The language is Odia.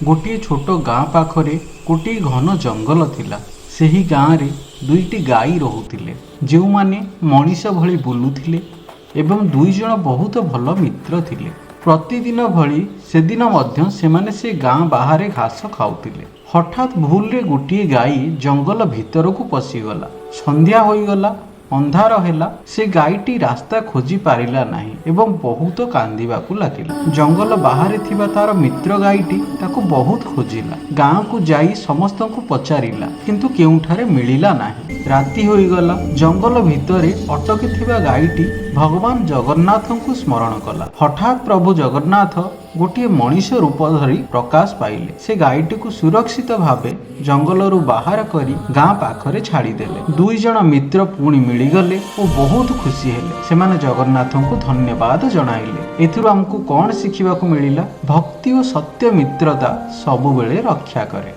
ଗୋଟିଏ ଛୋଟ ଗାଁ ପାଖରେ ଗୋଟିଏ ଘନ ଜଙ୍ଗଲ ଥିଲା। ସେହି ଗାଁରେ ଦୁଇଟି ଗାଈ ରହୁଥିଲେ, ଯେଉଁମାନେ ମଣିଷ ଭଳି ବୁଲୁଥିଲେ ଏବଂ ଦୁଇଜଣ ବହୁତ ଭଲ ମିତ୍ର ଥିଲେ। ପ୍ରତିଦିନ ଭଳି ସେଦିନ ମଧ୍ୟ ସେମାନେ ସେ ଗାଁ ବାହାରେ ଘାସ ଖାଉଥିଲେ। ହଠାତ୍ ଭୁଲରେ ଗୋଟିଏ ଗାଈ ଜଙ୍ଗଲ ଭିତରକୁ ପଶିଗଲା। ସନ୍ଧ୍ୟା ହୋଇଗଲା, ଅନ୍ଧାର ହେଲା। ସେ ଗାଈଟି ରାସ୍ତା ଖୋଜି ପାରିଲା ନାହିଁ ଏବଂ ବହୁତ କାନ୍ଦିବାକୁ ଲାଗିଲା। ଜଙ୍ଗଲ ବାହାରେ ଥିବା ତାର ମିତ୍ର ଗାଈଟି ତାକୁ ବହୁତ ଖୋଜିଲା। ଗାଁକୁ ଯାଇ ସମସ୍ତଙ୍କୁ ପଚାରିଲା, କିନ୍ତୁ କେଉଁଠାରେ ମିଳିଲା ନାହିଁ। ରାତି ହୋଇଗଲା। ଜଙ୍ଗଲ ଭିତରେ ଅଟକି ଥିବା ଗାଈଟି ଭଗବାନ ଜଗନ୍ନାଥଙ୍କୁ ସ୍ମରଣ କଲା। ହଠାତ୍ ପ୍ରଭୁ ଜଗନ୍ନାଥ ଗୋଟିଏ ମଣିଷ ରୂପ ଧରି ପ୍ରକାଶ ପାଇଲେ। ସେ ଗାଈଟିକୁ ସୁରକ୍ଷିତ ଭାବେ ଜଙ୍ଗଲରୁ ବାହାର କରି ଗାଁ ପାଖରେ ଛାଡ଼ିଦେଲେ। ଦୁଇ ଜଣ ମିତ୍ର ପୁଣି ମିଳିଗଲେ ଓ ବହୁତ ଖୁସି ହେଲେ। ସେମାନେ ଜଗନ୍ନାଥଙ୍କୁ ଧନ୍ୟବାଦ ଜଣାଇଲେ। ଏଥିରୁ ଆମକୁ କ'ଣ ଶିଖିବାକୁ ମିଳିଲା? ଭକ୍ତି ଓ ସତ୍ୟ ମିତ୍ରତା ସବୁବେଳେ ରକ୍ଷା କରେ।